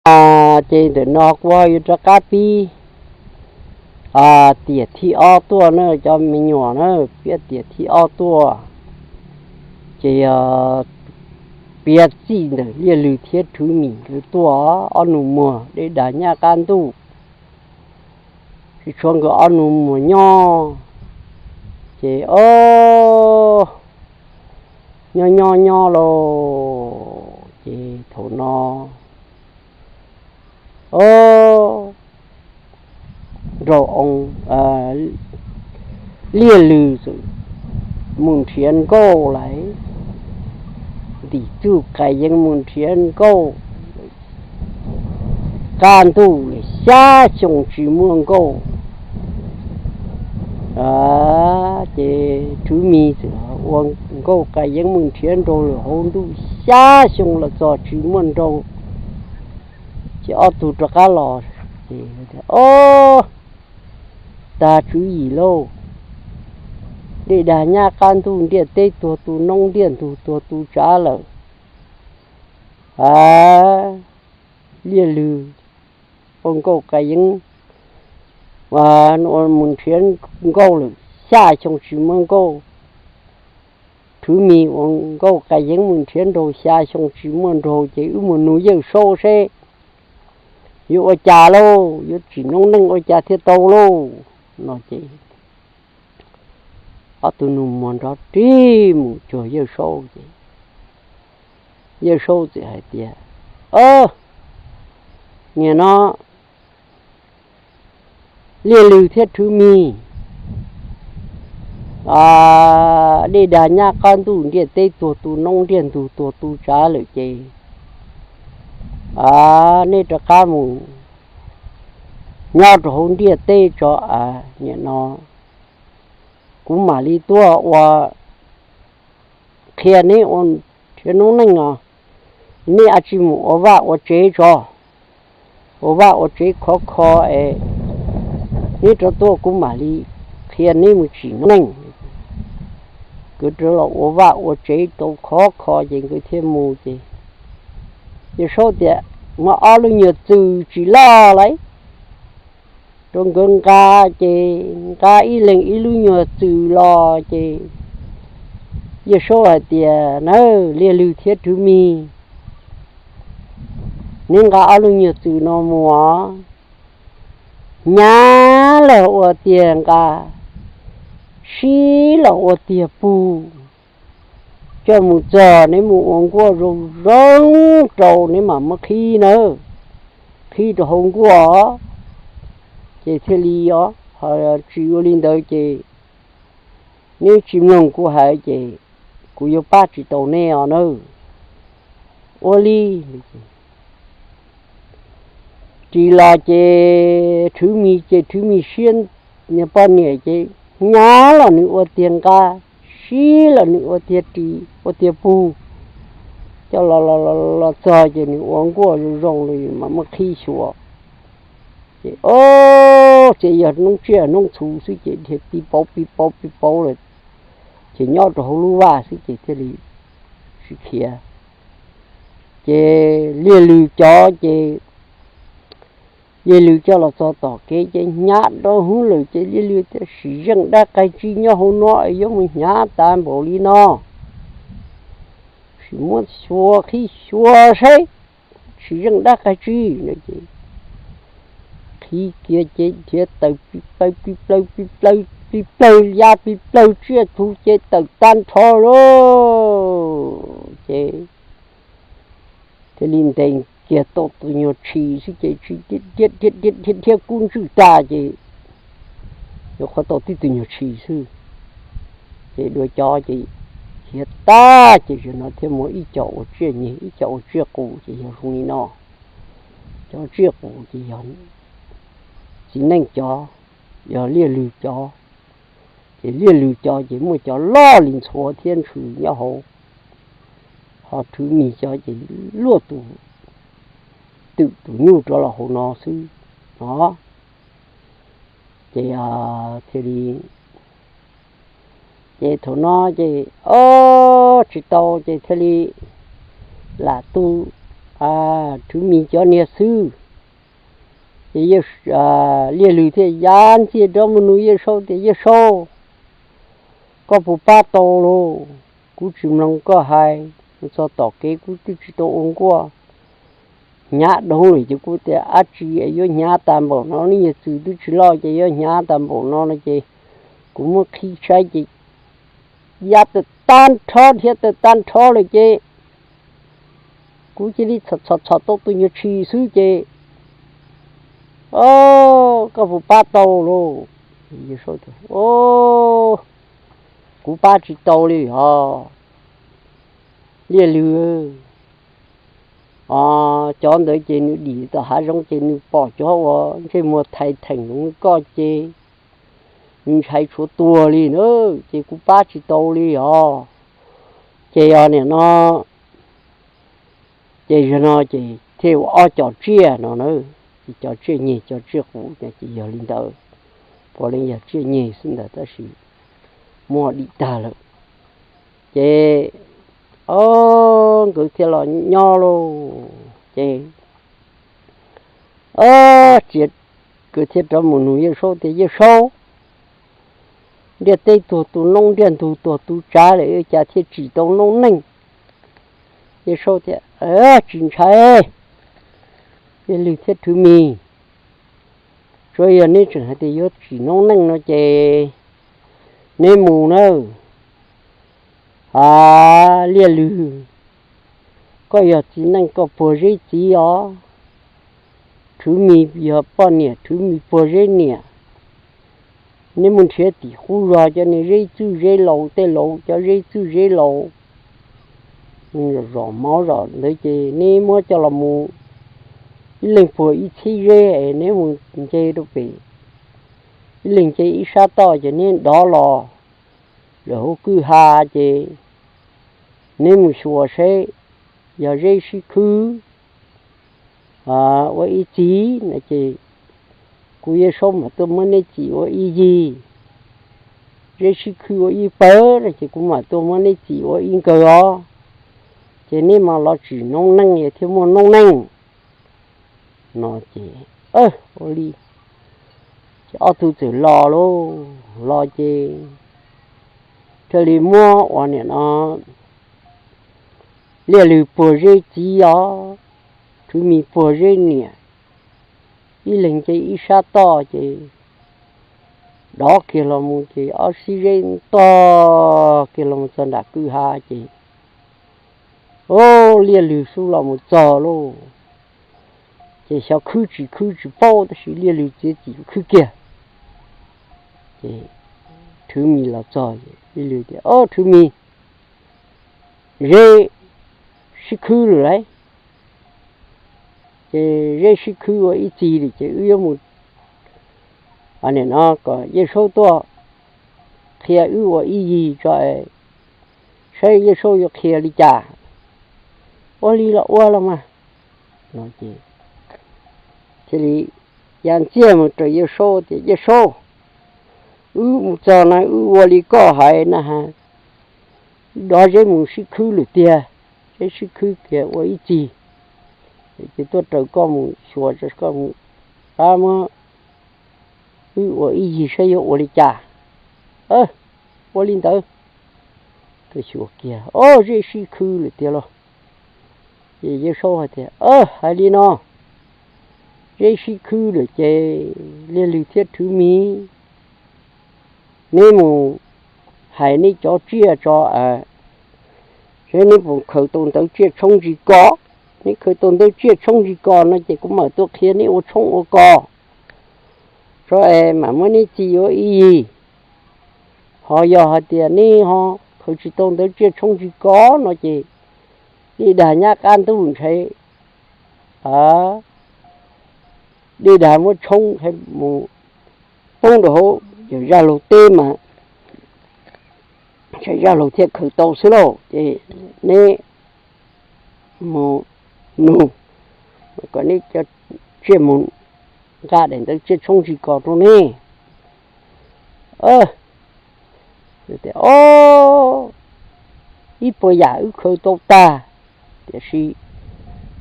Ces ntawm no kuv yuav rov qab pib tiam thib ob tuaj na cov me nyuam na, pib tiam thib ob tuaj. Ces yog piav txij ntawm Liaj Lwg thiab Rhwv Mis nkawd tuaj, ob nus muag dej dag nyab qab ntuj, tsis tshuav nkawd ob nus muag nyob. Ces o, nyob nyob nyob lauj, ces thaum no o, nraug oo Liaj Lwg mus nrhiav nkauj lawm, ntim txuj qas yeeb mus nrhiav nkauj, qab ntuj lawm xya xyoo tsis muaj nkauj. Ces Rhwv Mis txawm ua nkauj qas yeeb mus nrhiav nraug lawm hauv ntuj xya xyoo los txog tsis muaj nraug. Ces ob tug rov qab los, ces o, tag tswv yim lauj, dej dag nyab qab ntuj, ntiaj teb tuag tu noob, ntiaj ntug tuag tu tsav lawm. A, Liaj Lwg ua nkauj qas yeeb mus nrhiav nkauj lawm xya xyoo tsis muaj nkauj. Rhwv Mis ua nkauj qas yeeb mus nrhiav nraug xya xyoo tsis muaj nraug, ces wb mus nug Yawj Saub seb yuav ua cas lauj, yuav tsim noob neej ua cas thiaj tau lauj no ces ob tug nus muag nrov rig mus cuag Yawj Saub ces Yawj Saub txawm hais tias, Niam no, Liaj Lwg thiab Rhwv Mis, dej dag nyab qab ntuj, ntiaj teb tuag tu noob, ntiaj ntug tuag tu tsav lawm ces nej rov qab mus nyob rau hauv ntiaj teb tso. Niam no kuv mam li tuaj ua, qhia neb ua, nrhiav noob neej os, neb a tsis mus ua vaj ua tsev tso, ua vaj ua tsev khov kho es neb rov tuaj kuv mam li qhia neb mus tsim noob neej. Nkawd rov los ua vaj ua tsev tau khov kho ces nkawd thiaj mus ces Yawj Saub tias, Muab ob lub nyuag txwm tsim loj lauj, rau nkawd nqa, ces nqa ib leeg ib lub nyuag txwm los ces Yawj Saub hais tias, Nawb, Liaj Lwg thiab Rhwv Mis, neb nqa ob lub nyuag txwm no mus os, hnyav los ua tiag nqa, sib los ua tiag pug, coj mus txog neb mus ua nkuaj zoo zoo rau neb mam muab qhib nawb, qhib rau hauv nkuaj. Ces thiaj li os, ho tsis ua li ntawd ces neb tsis mloog kuv hais ces kuv yuav pab tsis tau neb os nawb. Ua li ris los ces Rhwv Mis ces Rhwv Mis siab, niag poj niam ces hnyav los nws ua tiag nqa, sib los nws ua tiag ris ua tiag pug, coj los los txog ces nws ua nkuaj zoo zoo li mam muab qhib xyuas. Ces o, ces yog noob tsiaj noob txhu xwb ces dhia pib pauv pib pauv pib pauv lawm, ces nyob rau hauv lub vaj xwb ces thiaj li tsis khiav. Ces Liaj Lwg cov ces Liaj Lwg coj los txog tom kev ces hnyav dau hwv lawm ces Liaj Lwg tias, Sim zeej dab qai tsij nyob hauv no es yuav mus hnyav tas npaum li no, sim muab xyuas qhib xyuas seb sim zeej dab qai tsij no ces qhib kiag ces dhia tawm pib plawg pib plawg pib plawg pib plawg ya pib plawg tsiaj txhu ces tawm tag nrho lawm ces thiaj li ntes kiag tau tus nyuag tshis xwb ces tshis dhia dhia dhia kub ntswj tag ces yuav qhuav tau tib tug nyuag tshis xwb. Ces dua cov ces khiav tag ces zaum no thiaj muaj ib co ua tsiaj nyeg ib co ua tsiaj qus ces yog zoo li no. Cov tsiaj qus ces yog txiv neej cov, yog Liaj Lwg cov. Ces Liaj Lwg cov ces muaj cov loj li ntxhua thiab ntshis nyob hauv, ho Rhwv Mis cov ces luaj tus twm tus nyuj rov los hauv no xwb no. Ces thiaj li, ces thaum no ces o, tsis tau ces thiaj li lam tu Rhwv Mis cov niag xwb. Ces Liaj Lwg thiaj ya ntxiag rov mus nug Yaj Saub tias, Yaj Saub, koj puas pab tau lauj? Kuv tsis mloog koj hais, txog tom kev kuv twb tsis tau ua nkuaj, hnyav dhau lawm. Ces kuv tias, Ab tsi yuav hnyav tas npaum no, neb yawg txwm twb tsis loj ces yuav hnyav tas npaum no no ces kuv muab qhib saib ces ya tawm tag nrho, dhia tawm tag nrho lawm ces kuv cia li txhom txhom tau tus nyuag tshis xwb ces, o, koj puas pab tau lauj? Kuv pab tsis tau li os, Liaj Lwg. Cov ntawd ces nws dim tom hav zoov ces nws pom cov uas ntsej muag thais theem zoo li koj ces nws ntshai tshuav tuag li na, ces kuv pab tsis tau li os. Ces yog nim no, ces yog no ces thiaj ua ob co tsiaj no na, ces co tsiaj nyeg co tsiaj qus ces yog li ntawd, puav leej yog tsiaj nyeg xwb ntawd tab sis muab dim tag lawm. Ces, o, nkawd thiaj los nyob lauj ces, o, cia nkawd thiaj rov mus nug Yaj Saub tias, Yaj Saub, ntiaj teb tuag tu noob, ntiaj ntug tuag tu tsav lawm, ua cas thiaj tsim tau noob neej? Yaj Saub tias, Tsis ntshai, Liaj Lwg thiab Rhwv Mis, tsuav yog neb tseem hais tias yuav tsim noob neej no ces neb mus nawb. A, Liaj Lwg, koj yog txiv neej koj puag zeb txiv os, Rhwv Mis yog poj niam Rhwv Mis puag zeb niam. Neb mus nrhiav tim qub zos cov niag zeb txwj zeb laus, tej laus cov zeb txwj zeb laus zom mov zom ntawd ces neb muab coj los mus, ib leeg puag ib txhib zeb es neb mus nce rau pem, ib leeg nce ib sab toj ces neb dov los lawm hauv kwj ha ces neb mus xyuas seb yog zeb sib khwb ua ib txhis no ces kuv Yaj Saub mam tuaj muab neb txim ua ib yig. Zeb sib khwb ua ib pawg no ces kuv mam tuaj muab neb txim ua ib nkawg os. Ces neb mam los tsim noob neej thiaj muaj noob neej no ces, ua li, ces ob tug txawm los lauj, los ces thiaj li muab ua nim no Liaj Lwg puag zeb txiv os, Rhwv Mis puag zeb niam, ib leeg nce ib sab toj ces dov kiag los mus ces ob sib zeb tog kiag los mus txog nram kwj ha ces, o, Liaj Lwg xub los mus txog lauj. Ces xyov khwb tsis khwb tsis paub tab sis Liaj Lwg txiav txim khwb kiag. Ces Rhwv Mis los txog, Liaj Lwg tias, O, Rhwv Mis, zeb sib khwb lawm lauj. Ces zeb sib khwb ua ib txhis lawm ces wb yuav mus, nim no kom Yaj Saub tuaj qhia wb ua ib yig tso, saib Yaj Saub yuav qhia li cas. Ua li los ua los mas no ces thiaj li ya ntxiag mus rau Yaj Saub tias, Yaj Saub, wb mus txog na wb ua li koj hais na has, dov zeb mus sib khwb lawm tiag, zeb sib khwb kiag ua ib txhis, ces tuaj raws koj mus xyuas, koj mus pab muab wb ua ib yig saib yuav ua li cas. Ua li ntawd, tuaj xyuas kiag, o, zeb sib khwb lawm tiag lauj. Ces Yaj Saub hais tias, Hais li no, zeb sib khwb lawm ces Liaj Lwg thiab Rhwv Mis, neb mus hais neb cov tsiaj tso, saib neb puas khaws tau ntawv tsiaj tshoob ntsis kos. Neb khaws tau ntawv tsiaj tshoob ntsis kos no ces kuv mam tuaj qhia neb ua tshoob ua kos tso es mam muab neb txim ua ib yig. Ho yog hais tias neb ho khaws tsis tau ntawv tsiaj tshoob ntsis kos no ces dej dag nyab qab ntuj ntshai, dej dag muab tshoob mus poob rau hauv yawm Zaj Laug teb mas ntshai Zaj Laug thiaj khaws tau xwb lauj. Ces neb mus nug kom neb cov tsiaj mus nqa daim ntawv tsiaj tshoob ntsis kos rau neb. Tias, O, ib puas yam wb khaws tau tag, tiam sis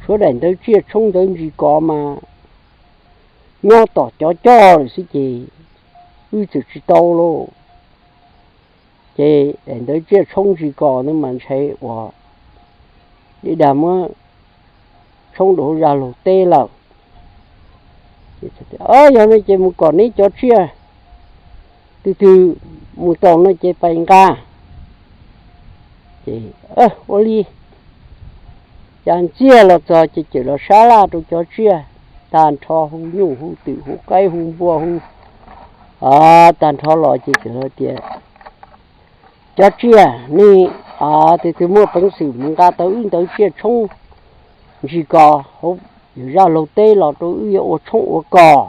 Tshuav daim ntawv tsiaj tshoob ntawv ntsis kos mas nyob tom cov coj lawm xwb ces wb txawm tsis tau lauj. Ces daim ntawv tsiaj tshoob ntsis kos ntawd mas ntshai uas li dag muab tshoob rau hauv zaj laug teb lawm. Yog no ces mus kom neb cov tsiaj twg twg mus tau no ces pais nqa. Ces ua li cas ntxiag los txog ces txawm los sab laj rau cov tsiaj tag nrho, hu nyuj hu twm hu qaib hu npua hu tag nrho los ces txawm hais tias, Cov tsiaj, nej twg twg muaj peev xwm mus nqa tau wb ntawv tsiaj tshoob ntsis kos hauv yawm zaj laug teb los rau wb yuav ua tshoob ua kos.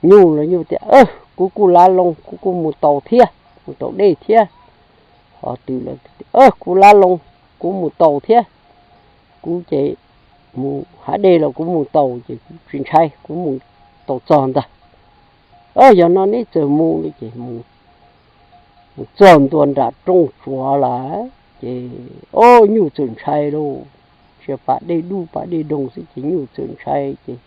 Nyuj los nyuj tias, Kuv kuj lav loo, kuv kuj mus taus thiab, mus taus dej thiab. Ho twm los, Kuv lav loo, kuv mus taus thiab, kuv ces mus hav dej los kuv mus taus ces kuv tsis ntshai, kuv mus taus txog ntag. Yog no neb txawm mus li ces mus txog ntua nram rooj tsuav lawm ces, o, nyuj txawm ntshai lauj. Tsis pas dej dub pas dej doog xwb ces nyuj txawm ntshai ces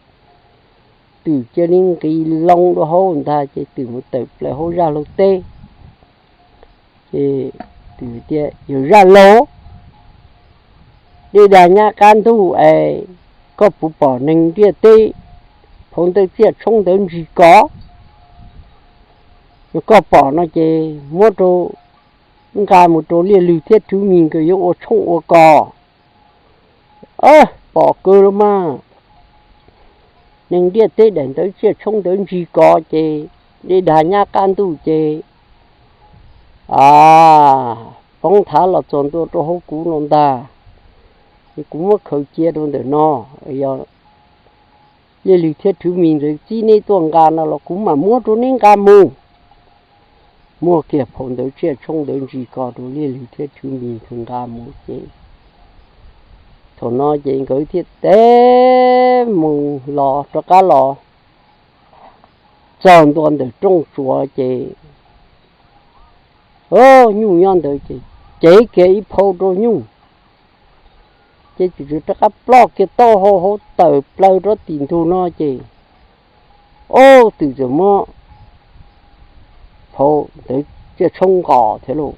twm cia li nqis loo rau hauv ntag ces twm mus tawm plaws hauv zaj laug teb. Ces twm tias, Yawm zaj laug, dej dag nyab qab ntuj es koj puas pom neeg ntiaj teb phau ntawv tsiaj tshoob ntawv ntsis kos? Yog koj pom no ces muab rau, nqa mus rau Liaj Lwg thiab Rhwv Mis nkawd yuav ua tshoob ua kos. Pom kawg los mas, neeg ntiaj teb daim ntawv tsiaj tshoob ntawv ntsis kos ces dej dag nyab qab ntuj ces poob thav los txog ntua rau hauv kuv no ntag. Ces kuv muab khaws cia rau ntawm no, yog Liaj Lwg thiab Rhwv Mis nkawd txib neb tuaj nqa no los kuv mam muab rau neb nqa mus. Muab kiag phau ntawv tsiaj tshoob ntawv ntsis kos rau Liaj Lwg thiab Rhwv Mis nkawd nqa mus ces thaum no ces nkawd thiaj teb mus los rov qab los txog ntua ntawm rooj tsuav ces, o, nyuj nyob ntawd ces cev kiag ib phau rau nyuj. Ces txawm rov qab ploj kiag taub hau hauv tawm plaws rau tim ntug no ces, o, twm txawm muab phau ntawv tsiaj tshoob nqos thiab lauj.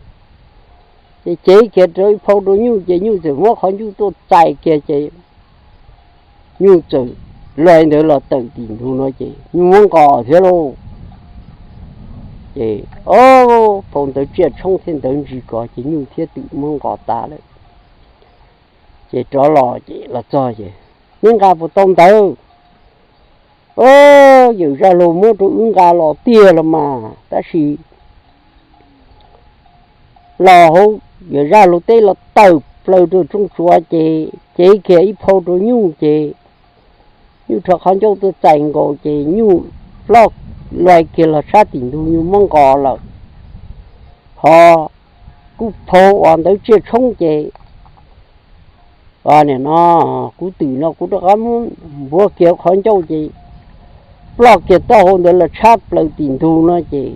Ces cev kiag rau ib phau rau nyuj ces nyuj txawm muab qhov ncauj tuaj txais kiag ces nyuj txawm luag ntawd los tawm tim ntug no ces nyuj muab nqos thiab lauj. Ces, o, phau ntawv tsiaj tshoob thiab ntawv ntsis kos ces nyuj thiab twm muab nqos tas lawm. Ces rov los ces los txog ces, Neb nqa puas tau ntawv? O, yawm zaj laug muab rau wb nqa los tiag los mas, tab sis los hauv yawm zaj laug teb los tawm plaws rau rooj tsuav ces cev kiag ib phau rau nyuj ces nyuj rho qhov ncauj tuaj txais nkaus ces nyuj ploj luag kiag los sab tim ntug nyuj muab nqos lawm. Ho kuv phau uas ntawv tsiaj tshoob ces, nim no kuv twm no kuv rov qab muab npuav kiag qhov ncauj ces ploj kiag taub hau ntawd los tshab plaws tim ntug no ces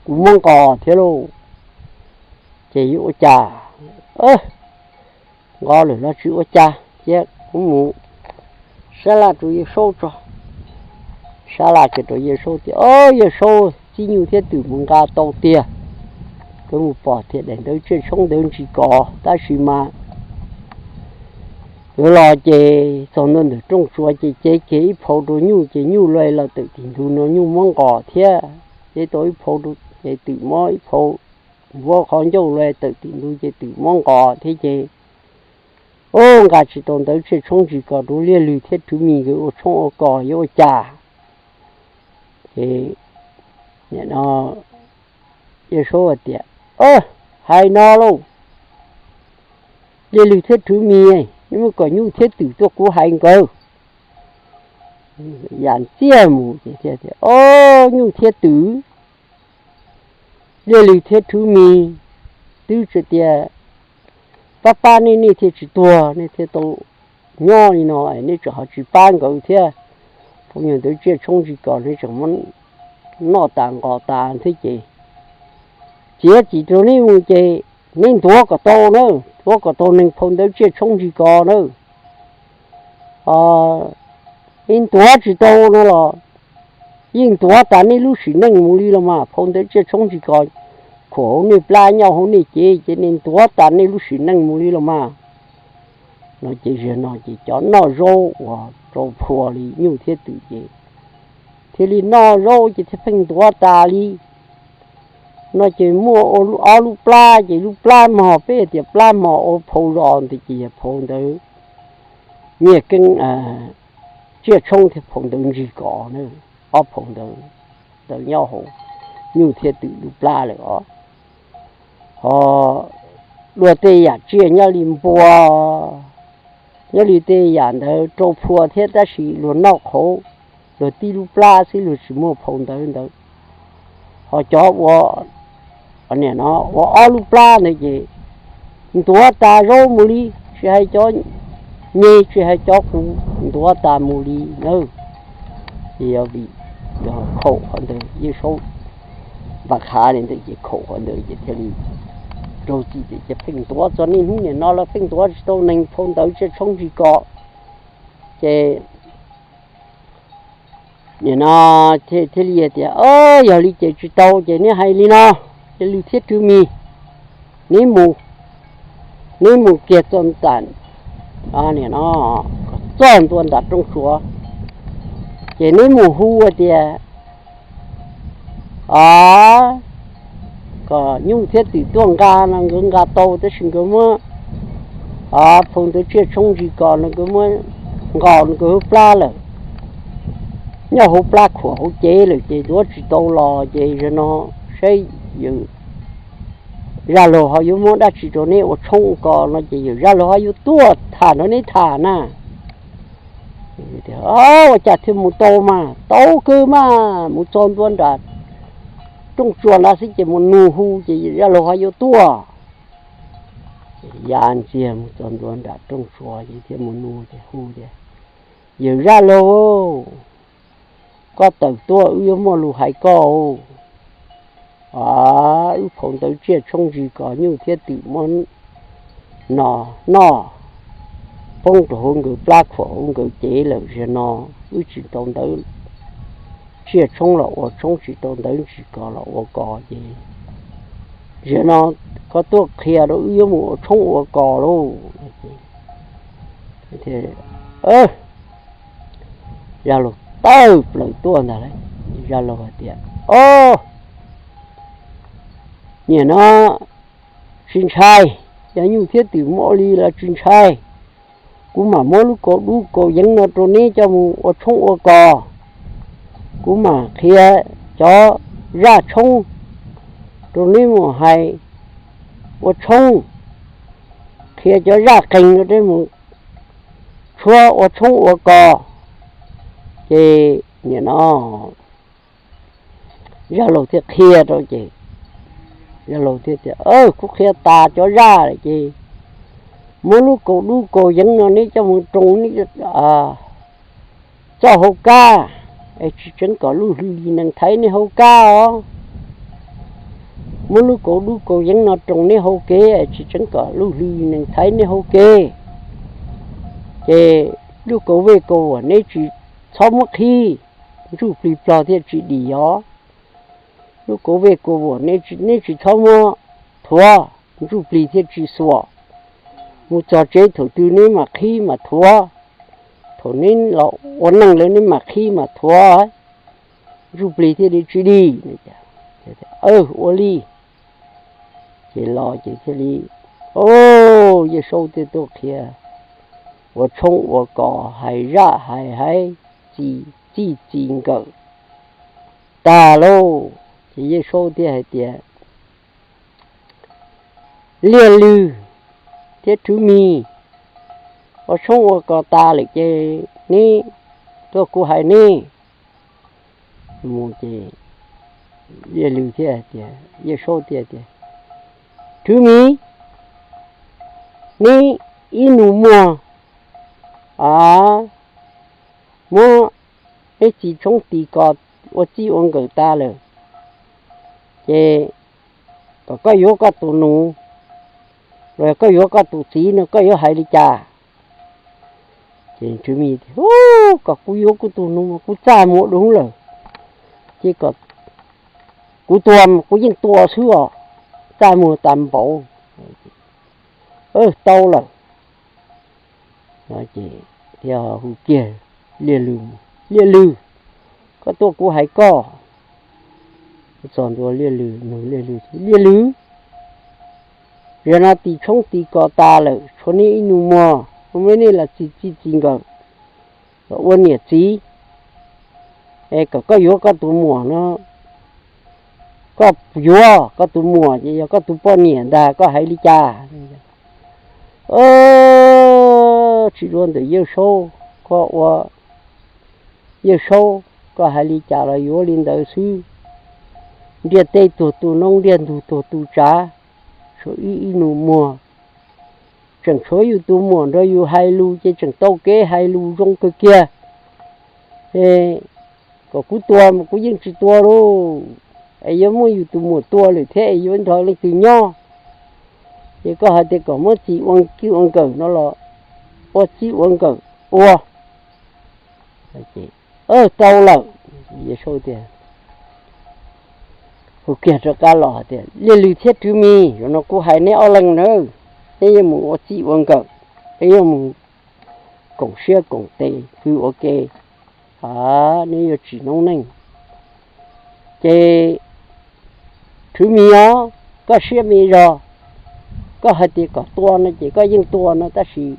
kuv muab nqos thiab lauj. Ces yuav ua cas? Nqos lawm los tsis ua cas, cia kuv mus sab laj rau Yawg Saub tso. Sab laj kiag rau Yawg Saub tias, O, Yawg Saub, txib nyuj thiab twm mus nqa tau tiag, kuv mus pom tiag daim ntawv tsiaj tshoob ntawv ntsis kos, tab sis mas yuav los ces txog ntua ntawm rooj tsuav ces cev kiag ib phau rau nyuj ces nyuj luag los tawm tim ntug no nyuj muab nqos thiab, cev tau ib phau rau, ces twm muab ib phau npuav qhov ncauj luag tawm tim ntug ces twm muab nqos thiab ces, o, nqa tsis tau ntawv tsiaj tshoob ntsis kos rau Liaj Lwg thiab Rhwv Mis nkawd ua tshoob ua kos yuav ua cas? Ces nim no Yawg Saub hais tias, Hais no lauj, Liaj Lwg thiab Rhwv Mis, neb muab kom nyuj thiab twm tuaj kuv hais nkawd. Yam ntxiag mus ces tias, O, nyuj thiab twm, Liaj Lwg thiab Rhwv Mis twb tsis tias pab pab nej, nej thiaj tsis tuag, nej thiaj tau nyob li no, nej tseem ho tsis pab nkawd thiab. Phau nyuj ntawv tsiaj tshoob ntsis kos nej tseem muab noj tas nqos tas thiab ces txiav txim rau neb mus ces neb ntuav kom tau na. ntuav kom tau neeg phau ntawv tsiaj tshoob ntsig kos na. Ntuav tsis tau no los yeej ntuav tas nej lub sim neej mus li los mas, phau ntawv tsiaj tshoob ntsig kos khuam hauv nej plab nyob hauv nej cev ces nej ntuav tas nej lub sim neej mus li los mas. No ces zaum no ces cov noj zaub uas rau plhuav li nyuj thiab twm ces thiaj li noj zaub ces thiaj pheej ntuav tas li. No ces muaj ob lub plab ces lub plab mog, peb tias plab mog ua phau zos ntawd ces yog phau ntawv nyiaj keeb tsiaj tshoob thiab phau ntawv ntsig kos na, ob phau ntawv ntawd nyob hauv nyuj thiab twm lub plab lawm os. Ho luag tej yam tsiaj nyob li npua, nyob li tej yam ntawd rau plhuav thiab tab sis luag noj qhauv, luag tib lub plab xwb luag tsis muaj phau ntawv ntawd. Ho cov ua, nim no ua ob lub plab ntawd ces ntuav tas zaub mus li, tsis hais cov nyeg tsis hais cov qus ntuav tas mus li na. Ces yog vim khaum qhov ntawd Yawm Saub Vaj Qha li ntawd ces khaum qhov ntawd ces thiaj li raug txim ces pheej ntuav txog niaj hnub nim no los pheej ntuav tsis tau neeg phau ntawv tsiaj tshoob ntsig kos. Ces nim no thiaj li tias, Yog li ces tsis tau ces neb hais li no, Lwg thiab Tswv Mis, neb mus, neb mus kiag txog nram, nim no txog ntua nram Rooj Suav, ces neb mus hu tias kom nyuj thiab twm tuaj nqa no nkawd nqa tau tab sis nkawd muab phau ntawv tsiaj tshoob ntsig kos no nkawd muab nqos nkawd hauv plab lawm, nyob hauv plab khuam hauv cev lawm ces ntuav tsis tau los ces zaum no saib yawm zaj laug ho yuav muab dab tsi rau neb ua tshoob ua kos no ces yawm zaj laug ho yuav tuaj tham nrog neb tham na. Ua cas thiaj mus tau mas, tau kawg mas, mus txog ntua nram Rooj Suav ntawd xwb ces mus nug hu ces yawm zaj laug ho yuav tuaj. Ya ntxiag mus txog ntua nram Rooj Suav ces thiaj mus nug ces hu tias, Yawm zaj laug, koj tawm tuaj wb yuav muaj lus hais koj. Wb phau ntawv tsiaj tshoob ntsig kos nyuj thiab twm muab no noj poob rau hauv nkawd plab khuam hauv nkawd cev lawm, zaum no wb tsis tau ntawv tsiaj tshoob los ua tshoob, tsis tau ntawv ntsig kos los ua kos ces zaum no koj tuaj qhia rau wb yuav mus ua tshoob ua kos lauj. Zaj laug tawm plaws tuaj ntag lauj. Zaj laug hais tias, Au, nim no tsis ntshai, yog nyuj thiab twm muaj ua li los tsis ntshai. Kuv mam muab lub kaus dub kaus yeeb no rau neb coj mus ua tshoob ua kos. Kuv mam qhia cov zaj tshoob rau neb mus hais ua tshoob, qhia cov zaj qeeg rau neb mus tshuab ua tshoob ua kos. Ces nim no zaj laug thiaj qhia rau ces zaj laug thiaj tias, Kuv qhia tas cov zaj lawm ces muab lub kaus dub kaus yeeb no neb coj mus roos neb txoj hauv kab es tsis tseev kom lub hli li nees thaiv neb hauv kab os. Muab lub kaus dub kaus yeeb no roos neb hauv kev es tsis tseev kom lub hli li nees thaiv neb hauv kev. Ces lub kaus vej kaus vuam neb tsis txhob muab qhib, ntsuj plig plog thiaj tsis dim os. Lub kaus vej kaus vuam neb tsis txhob muab thuav, ntsuj plig thiaj tsis xuas. Mus txog tsev thaum twg neb mam qhib mam thuav, thaum neb los ua neej lawm neb mam qhib mam thuav, ntsuj plig thiaj li tsis dim. Ua li ces los ces thiaj li, o, Yawm Saub thiaj tuaj qhia ua tshoob ua kos, hais zaj hais haiv, txij txij nkawm tag lauj. Ces Yawm Saub thiaj hais tias, Liaj Lwg thiab Tswv Mis, ua tshoob ua kos tas lawm ces neb tuaj kuv hais neb. Mus ces Liaj Lwg thiaj tias, Yawm Saub thiaj tias, Tswv Mis, neb ib nus muag a, muab neb txiv tshoob tis kos ua txij ua nkawm tas lawm, ces kom koj yuav koj tus nus, Los koj yuav koj tus txiv no koj yuav hais li cas? Ces Tswv Mim tias, Ub, kom kuv yuav kuv tus nus mas kuv txaj muag dua lawm, ces kom kuv tua mas kuv yeej tua xwb os, txaj muag tas npaum. Tau lawm. Ces thiaj hu kiag Liaj Lws, Liaj Lws, koj tuaj kuv hais koj. Txog ntua Liaj Lws, nug Liaj Lws, Liaj Lws, zaum no tis tshoob tis kos tas lawm, tshuav neb ib nus muag, muab neb los txij txij nkawm los ua niam txiv, es kom koj yuav koj tus muam no, koj yuav koj tus muam ces yog koj tus poj niam ntag, koj hais li cas? Tsis dua ntawm Yawg Saub, koj ua Yawg Saub, koj hais li cas los yuav li ntawd xwb. Ntiaj teb tuag tu noob, ntiaj ntug tuag tu tsav, tshuav wb ib nus muag, tseem tshuav yus tus muam nrog yus hais lus ces tseem tau kev hais lus zoo kawg kiag. Kom kuv tua mas kuv yeej tsis tua lauj, es yuav muab yus tus muam tua lawm thiab es yuav nrog leej twg nyob? Ces koj hais tias kom muab txij ua kwj ua nkawm no los ua txij ua nkawm ua. Tau lawm. Yawg Saub tias, hu kiag rov qab los hais tias, Liaj Lws thiab Tswv Mim, zaum no kuv hais neb ob leeg nawb, neb yuav mus ua txij ua nkawm, neb yuav mus koom siab koom tes pw ua ke, neb yuav tsim noob neej. Ces Tswv Mim os, koj siab me zog, koj hais tias kom tua no ces koj yeej tua no, tab sis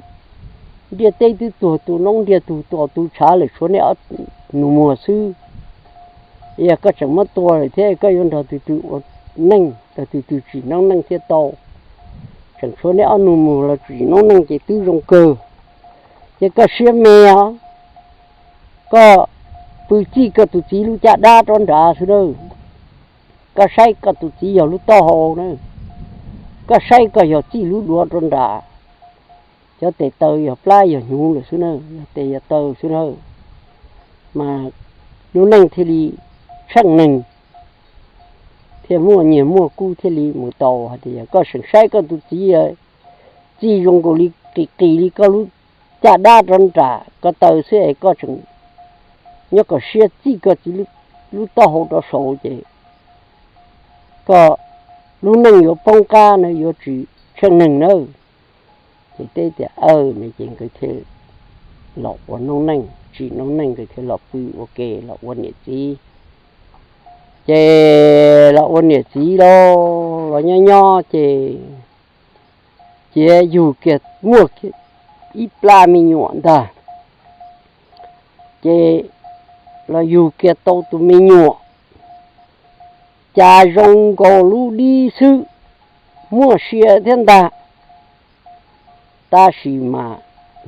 ntiaj teb twb tuag tu noob, ntiaj tug tuag tu tshav lawm, tshuav neb ob nus muag xwb. Yog koj tseem muab tua lawm thiab koj yuav nrog tus twg ua neej, nrog tus twg tsim noob neej thiaj tau? Tseem tshuav neb ob nus muag los tsim noob neej ces twb zoo kawg. Ces koj siab me os, koj pw txij koj tus txiv lub caj dab rov nrad xwb nawb. Koj saib koj tus txiv yog lub taub hau na, koj saib koj yog txij lub duav rov nrad. Cov tes taw yog plab yog hnyuv lawm xwb na, yog tes yog taw xwb na, mas lub neej thiaj li tsheej neeg, thiaj muaj nyiaj muaj kub thiaj li mus tau. Hais tias yog koj seem saib koj tus txiv txij zoo nkaus li qis qis li koj lub caj dab rov nram ko taw xwb es koj tseem nyob kom siab txij koj txiv lub taub hau rov saud ces koj lub neej yuav poob qab na, yuav tsis tsheej neeg nawb. Ces teb tias aw ne, ces nkawd thiaj los ua noob neej, tsim noob neej, nkawd thiaj los pw ua ke los ua niam txiv. Ces los ua niam txiv lauj, los nyob nyob ces cia yug kiag muaj ib plab me nyuam ntag. Ces los yug kiag tau tus me nyuam, cas zoo nkaus lub dib xwb, muaj sia thiab ntag, tab sis mas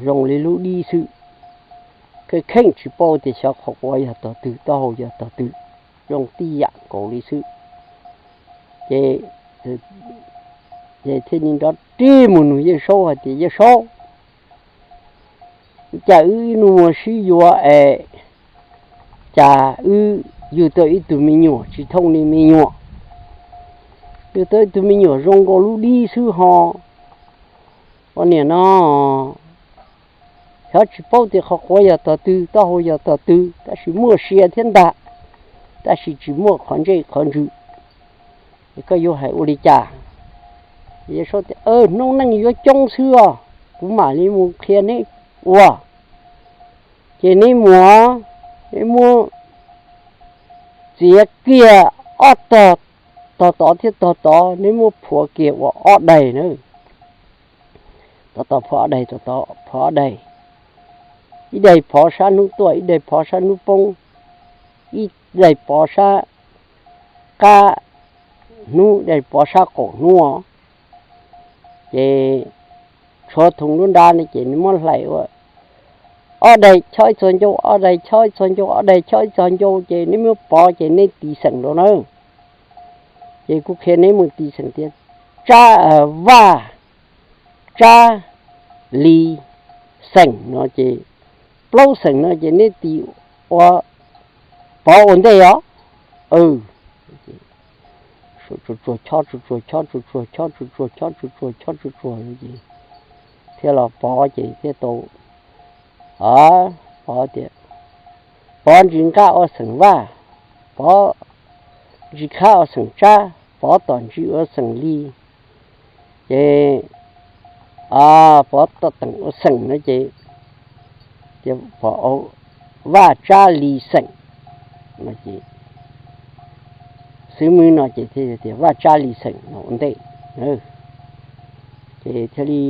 zoo li lub dib xwb. Kheej kheej tsis paub tias xyov qhov quav yog tog twg, taub hau yog tog twg, zoo tib yam nkaus li xwb. Ces, ces thiaj li nrov rig mus nug Yawg Saub hais tias, Yawg Saub, cas wb ib nus muag sib yuav es cas wb yug tau ib tug me nyuam tsis thooj li me nyuam, yug tau ib tug me nyuam zoo nkaus lub dib xwb ho? Ua niam no, xyov tsis paub tias qhov quav yog tog twg, taub hau yog tog twg, tab sis muaj sia thiab ntag, tab sis tsis muaj qhov ntsej qhov ntswg. Es koj yuav hais ua li cas? Yawg Saub tias, Noob neej yuav coob xwb os, kuv mam li mus qhia neb ua. Ces neb mus, neb muab txiav kiag ob tog, tog tod thiab tog tod, neb muab phua kiag ua ob daim na. Tog tod phua ob daim, tog tod phua ob daim, ib daim pov sab hnub tuaj, ib daim pov sab hnub poob, ib daim pov sab qab hnub, ib daim pov sab qaum hnub. Ces tshuav thoom lub nra ne, ces neb muab hlais ua ob daim chob ib txog ncauj, ob daim chob ib txog ncauj, ob daim chob ib txog ncauj, ces neb muab pov ces neb tiv xeem rau na. Ces kuv qhia neb mus tiv xeem tias tsab, vaj, tsab, li, xeem no ces plaub xeem no ces neb tiv ua pov ua ntej os. tsuag tsuag chob, tsuag tsuag chob, tsuag tsuag chob, tsuag tsuag chob, tsuag tsuag chob, tsuag tsuag ces thiaj los pov ces thiaj tau, pov tias, pov ntsis nqaj ua xeem Vaj, pov ntsis khab ua xeem Tsab, pov tom ntsis ua xeem Lis, ces pov tom teem ua xeem no ces, ces pov Vaj Tsab Lis xeem no ces, xwb mub no ces thiaj tias Vaj Tsab Lis xeem no ua ntej. Ces thiaj li,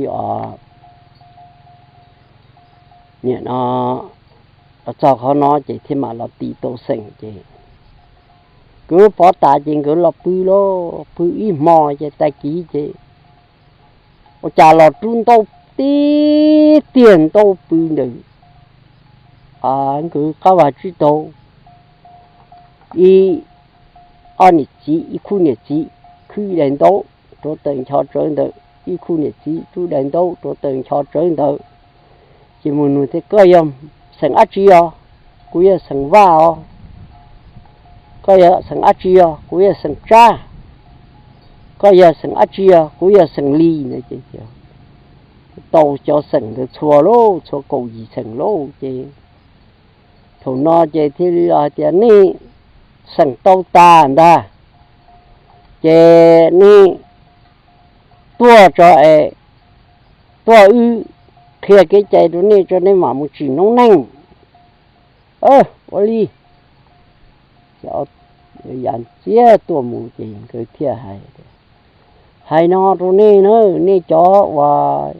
nim no txog qhov no ces thiaj mam los tis tau xeem ces, nkawd pov tas ces nkawd los pw lauj, pw ib hmo ces tag kis ces ua cas los rub ntaub tib tiag ntaub pw ntawm nkawd qab vag tsib taug, ib, ob niam txiv, ib khub niam txiv khwb daim ntaub rau taws ncho tsawv ntawd, ib khub niam txiv rub daim ntaub rau taws ncho tsawv ntawd. Ces mus nug tias, koj yog xeem dab tsi os? Kuv yog xeem Vaj os. Koj yog xeem dab tsi os? Kuv yog xeem Tsab. Koj yog xeem dab tsi os? Kuv yog xeem Lis no ces, tau cov xeem ntawd txhua lauj, txhua kaum yim xeem lauj ces, thaum no ces thiaj li hais tias nej xeem tau tas ntag, ces nej tuaj tso es, tuaj wb qhia kev cai rau nej tso nej mam mus tsim noob neej. Ua li, ya ntxiag tuaj mus ces nkawd thiaj hais, hais no rau nej na, nej cov uas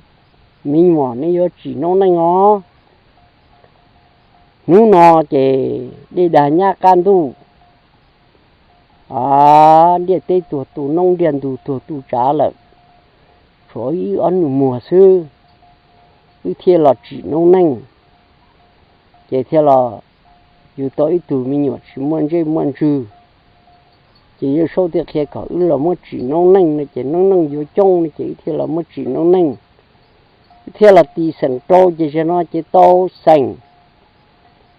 me nyuam nej yuav tsim noob neej os. Hnub no ces dej dag nyab qab ntuj, ntiaj teb tuag tu noob, ntiaj ntug tuag tu tsav lawm, tshuav wb ob nus muag xwb, wb thiaj los tsim noob neej, ces thiaj los yug tau ib tug me nyuam tsis muaj ntsej muaj ntswg. Ces Yawm Saub thiaj qhia kom wb los muab tsim noob neej no ces noob neej yuav coob no ces wb thiaj los muab tsim noob neej. Wb thiaj los tis xeem rau ces zaum no ces tau xeem,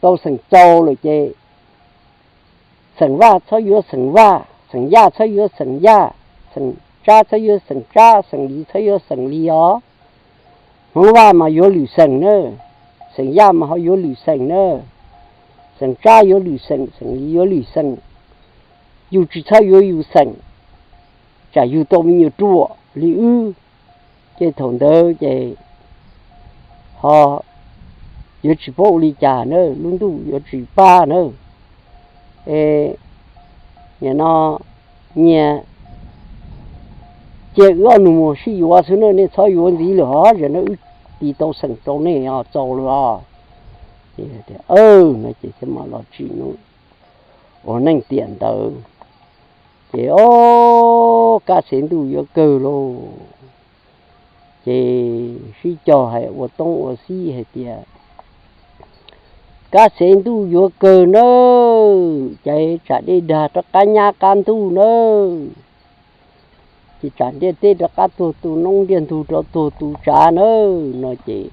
tau xeem txaus lawm ces xeem Vaj txhob yuav xeem Vaj, xeem Yaj txhob yuav xeem Yaj, xeem Tsab txhob yuav xeem Tsab, xeem Lis txhob yuav xeem Lis os. Hmoob Vaj mas yuav lwm xeem na, xeem Yaj mas ho yuav lwm xeem na, xeem Tsab yuav lwm xeem, xeem Lis yuav lwm xeem. Yus tsis txhob yuav yus xeem, tsam yus tau me nyuam ruam li wb. Ces thaum ntawd ces ho yuav tsis paub ua li cas na, lub ntuj yuav tsis pab na. Es nim no nyias cia wb ob nus muag sib yuav xwb na, nej txhob yuav ntxiv lawm os, zaum no wb tis tau xeem rau nej os, txaus lawm os. Ces tias, no ces thiaj mam los tsim ua neej tiam ntawd. Ces o, kab xev ntuj yuav kawg lauj. Ces sib cog hais ua toob ua xib hais tias, kab xev ntuj yuav kawg nawb, ces tsam dej dag rov qab nyab qab ntuj nawb, ces tsam ntiaj teb rov qab tuag tu noob, ntiaj ntug rov tuag tu tsav nawb no ces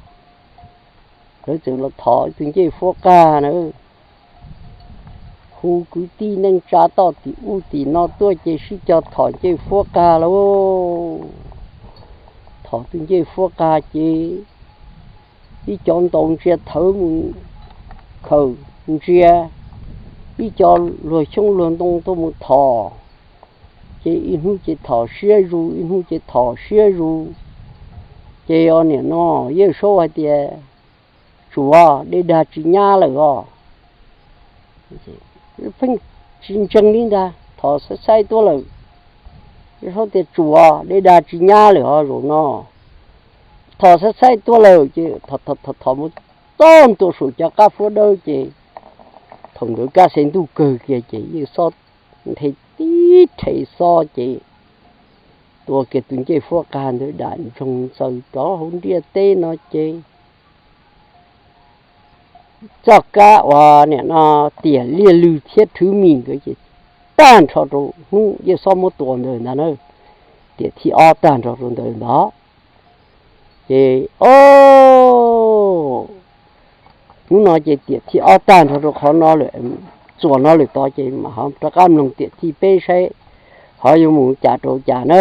lawv txawm los thov tus ncej fuab qag na, hu kwv tij neej tsa toj tim ub tim no tuaj ces sib cog thov ncej fuab qag lauj. Thov tus ncej fuab qag ces ib co ntaus ntsia thawv mus khaws ntsia, ib co luag xyoob luag ntoo tuaj mus thov, ces ib hnub ces thov siab zus, ib hnub ces thov siab zus. Ces o nim no Yawm Saub hais tias, tsuav dej dag tsis nyab lawm os. Pheej tsis ntseeg li ntag, thov xaib xaib tuaj lawm. Yawm Saub tias, tsuav dej dag tsis nyab lawm os zaum no, thov xaib xaib tuaj lawm. Ces thov thov mus txog ntua saum cov qab fuab dawb ces thaum ntawd kab xev ntuj kawg kiag ces Yawm Saub nthe tib rhe xob ces tua kiag tus ncej fuab qag ntawd dam ntsoog ntxaws rov hauv ntiaj teb no ces txoj kab uas nim no tiam liaj lwg thiab rhwv mis nkawd ces tag nrho rau hnub Yawm Saub muab tua ntawd ntag na, tiam thib ob tag nrho rau ntawd ntag. Ces o, hnub no ces tiam thib ob tag nrho rau qhov no lawm, txuas no lawm tod ces mam ho rov qab mloog tiam thib peb saib Qhov yuav mus cas rau cas na.